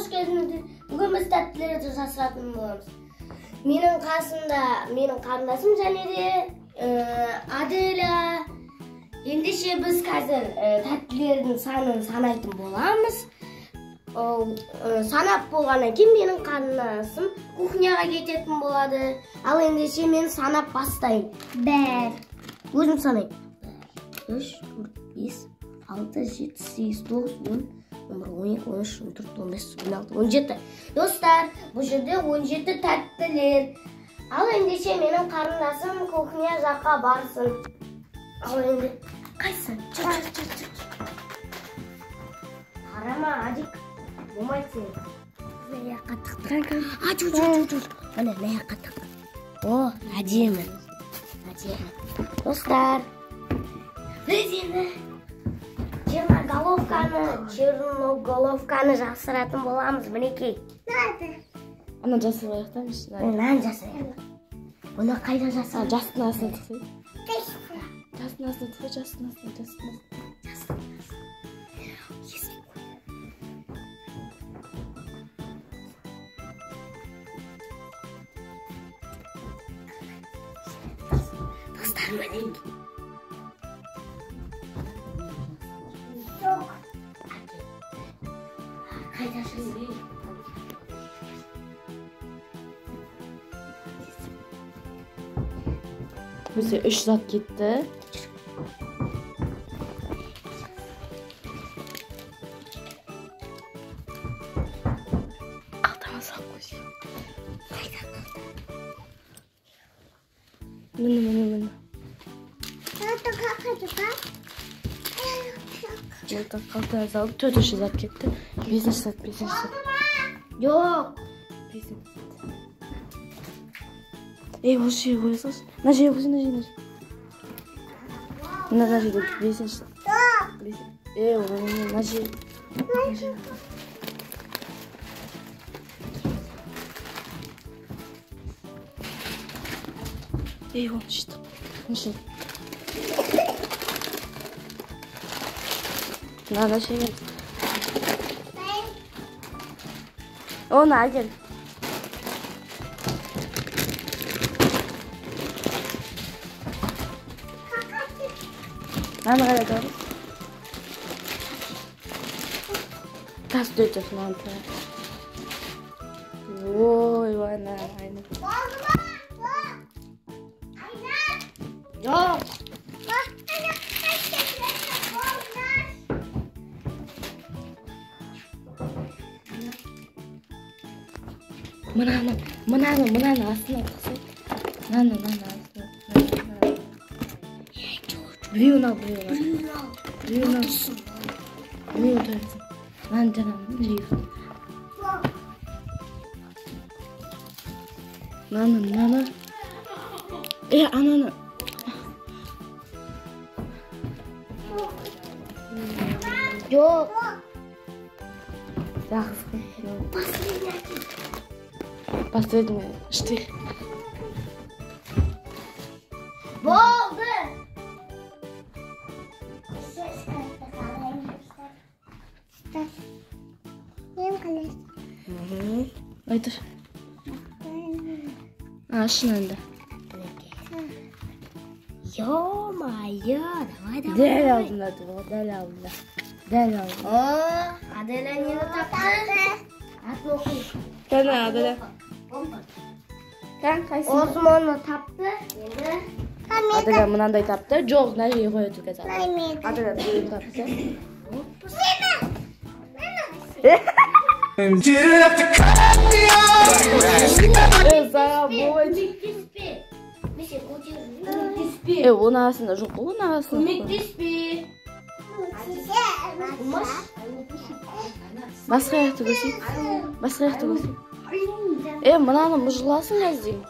Келдіңіздер. Бүгін біз тәттілерді жасыратын боламыз. Менің қасымда менің қарындасым және де Аделя. Ендеше біз қазір тәттілердің санын санайтын боламыз. Санап болғаннан кейін менің қарындасым кухняға кететін болады. Ал ендеше мен санап бастайын. 1. Өзім санайын. 3, 4, 5, 6, 7, 8, 9, 10, 11, 12, 13, 14, 15, 16, 17. Достар, бұл жерде 17 тәттілер. Ал ендеше менің қарындасым кухня жаққа барсын. Ал енді қайсы? Чыр, чыр, чыр, чыр. Қарама, Адик. Болмайды сен. Мына жаққа тықтық. А, жүр, жүр, жүр, жүр. Міне, мына жаққа тықтық. О, әдемі. Әдемі. Достар, біз енді черноголовканы жасыратын боламыз, мінекей. Ана жасырайық та, Мынаны жасырайық. Бұны қайда жасырайық? Жастың астына тықсай. Жастың астына тықсай, жастың астына, жастың астына. Жастың астына. Достар, мінекей. Қайда жасырайық? Бізде 3 зат кетті. Қалтама салып қойсай. Қайда қалта? Міне, міне, міне. Қалтаға салып, 4-ші зат кетті. 5-ші зат, 5-ші зат. Жоқ. 5-ші зат. Ей, осы жерге қоя салшы. Мына жерге қойсай, мына жерге. Мына жерге 5-ші. Ей, мына жерге. Ей, оны шықтық. Мына жерге. Оны әкел. Мынаны қайда табамыз? Тас өтіп мынаны табамыз. Ой, ана, айна. Жоқ. Мынаны, мынаны, мынаны астына тықсай. Мынаны, мынаны астына. Біреуін ал, біреуін ал. Біреуін ал. Біреуін тұрсын. Мынаны жаңағы біреуін. Мынаны, мынаны. Ананы. Жоқ. Жақсы. Последний штрих. Болды. Айтыр. Ашын енді. Ё-моё, давай, давай. Дәл алдында тұр, дәл алдында. Дәл алдында. О, Аделя нені тапты? Атын оқи. Кәне, Аделя. Кән, қайсыны? Османны тапты. Енді Аделя мынандай тапты. Жоқ, мына жерге қоя тұр қазір. Аделя біреуін тапты. Саған болмайды. Оның арасында жоқ қой, оның арасында. Көмектеспе. Басқа жақты көрсей. Басқа жақты көрсей. Мынаны мұжыласың қазір деймін.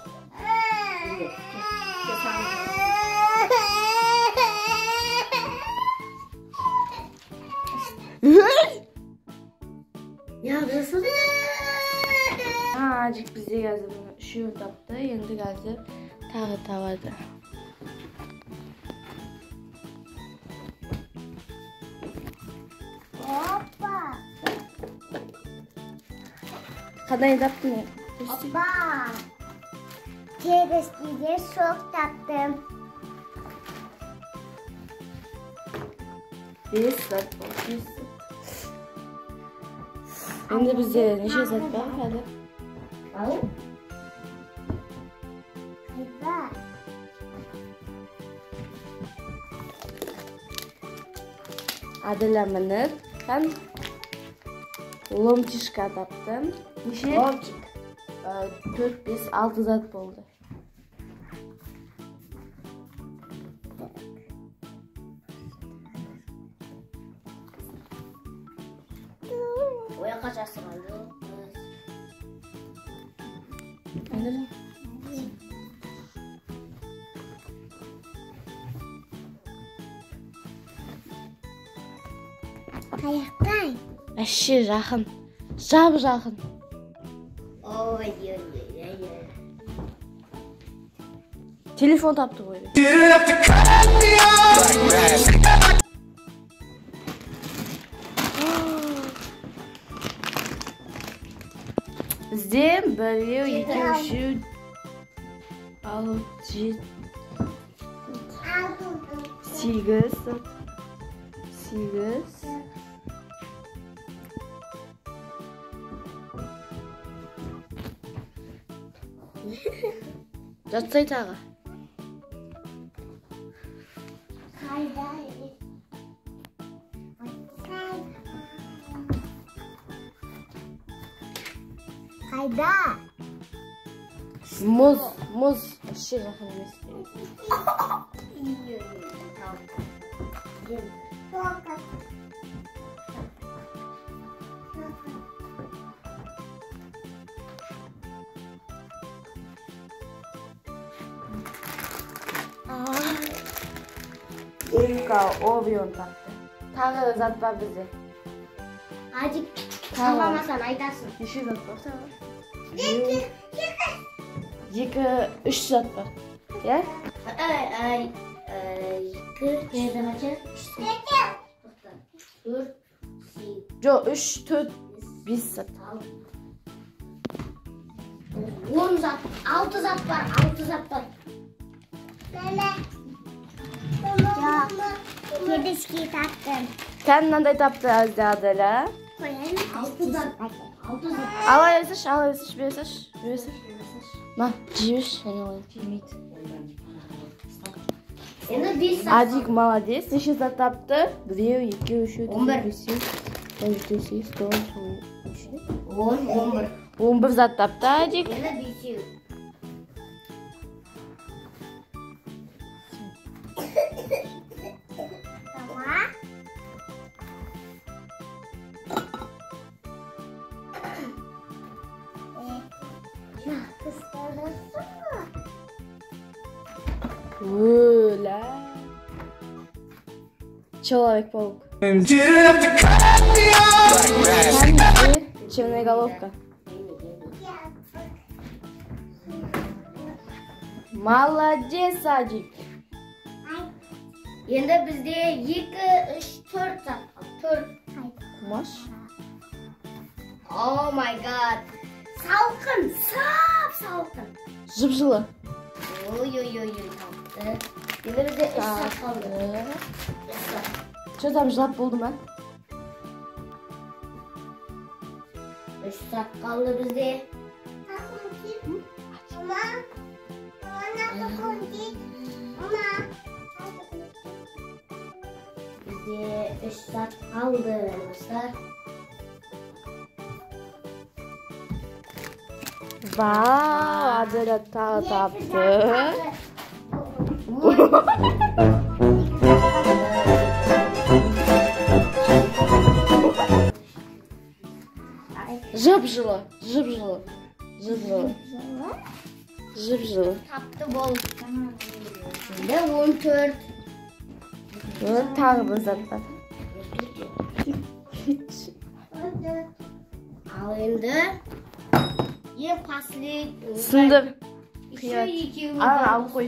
Неғып жасадың? Ажик бізде қазір бұны үшеуін тапты, енді қазір тағы табады. Опа! Қандай таптың? Опа! Теріскеде шоқ таптым. 5 зат болды. 5 зат. Енді бізде неше зат бар әлі? Ал. Қайда? Аделя мініп, қан ломтишка таптым. Неше? Ломтик. 4, 5, 6 зат болды. Ояққа жасырған жоқпыз. Аделя. Қаяқтай? Әше жақын. Жап жақын. Ой, ой, ой, ой. Телефон тапты ғой. Бізде 1, 2, 3, 6, 7, 8, 8. Жатсай тағы. Қайда? Қайда? Мұз, мұз. Вообще жақын емес. Умка Орион тапты. Тағы зат бар бізде. Адик, табамасаң айтасың. Неше зат бар тағы? 2, 3 зат бар. Иә? 2, қанша? 4, 8. Жоқ, 3, 4, 5 зат. 10 зат, 6 зат бар, 6 зат бар. Кедішке таптым. Кән мынандай тапты әзді Аделя. 6 зат. 6 зат. Ала берсінші, ала берсінші, берсінші, берсінші. Ма, жей берші, әне олай. Жемейді. Енді 5 зат. Адик молодец. Неше зат тапты? 1, 2, 3, 4, 5, 6, 7, 8, 9, 10, 11. 11 зат тапты Адик. Енді 5. Оля. Человек-паук. Черная головка. Молодец, Адик. Енді бізде 2, 3, 4 зат. 4. Құмаш. О май гад. Салқын, сап салқын. Жып-жылы. Ой-ой-ой, тапты. Енді бізде 3 зат қалды. 3 зат. Что там, жылап болды ма? 3 зат қалды бізде. Бізде 3 зат қалды, достар. Вау, Аделя тағы тапты. Жып-жылы, жып-жылы, жып-жылы. Жып-жылы. Тапты болды. Енді 14. Тағы бір зат бар. Ал енді ең последний. Сындыр. Еще екеуі Ал, бар. алып қой.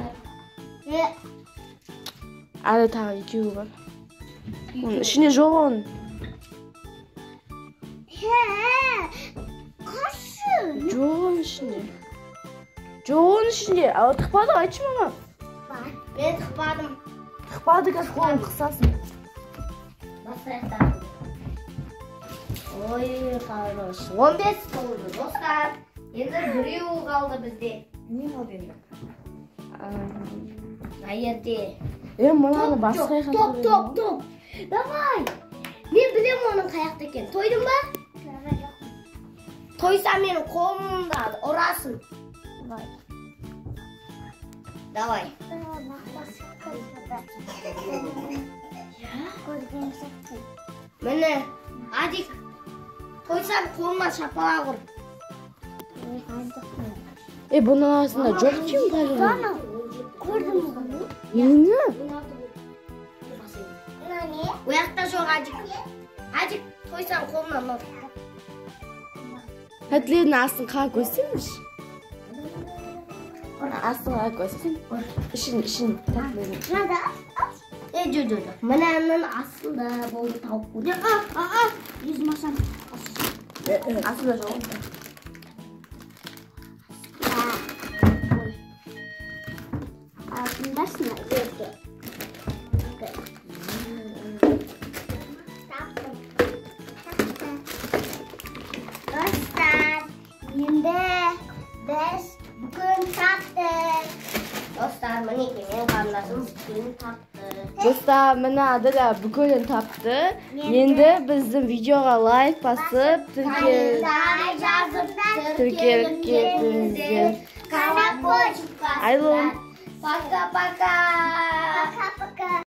Әлі тағы екеуі бар. Оның ішінде жоқ оның. Қашы. Жоқ оның ішінде. Жоқ оның ішінде. Ал тықпады, айтшы мама. Мен тықпадым. Тықпады, қазір қолын қысасың. Басайық тағы. Ой, хорош. 15 болды, достар. Енді біреу қалды бізде. Не қалды енді? Мына жерде. Мынаны басқа жаққа. Топ, топ, топ. Давай. Мен білемін оның қаяқта екенін. Тойдың ба? Тойса менің қолымда ұрасың. Давай. Міне, Адик, тойсаң қолыма шапалақ ұр. Бұның арасында жоқ деймін барлығы. Көрдім ғой. Нені? Ояқта жоқ, Адик. Адик, тойсаң қолымнан ұр. Тәттілердің астын қағып көрсеңізші. Астын қағып көрсең. Ішін, тәттілердің. Жоқ, жоқ, жоқ. Мынаның астында болды тауып көрді. Жүзім ашам. Астында жоқ. Астында жерде. Достар, енді біз бүгін таптық. Достар, мінекей менің қарындасым бүгін тапты. Достар, міне Аделя бүкілін тапты. Енді біздің видеоға лайк басып, тіркеліп кетіңіздер. Колокольчик басыңдар. Айлым. Пока-пока. Пока-пока.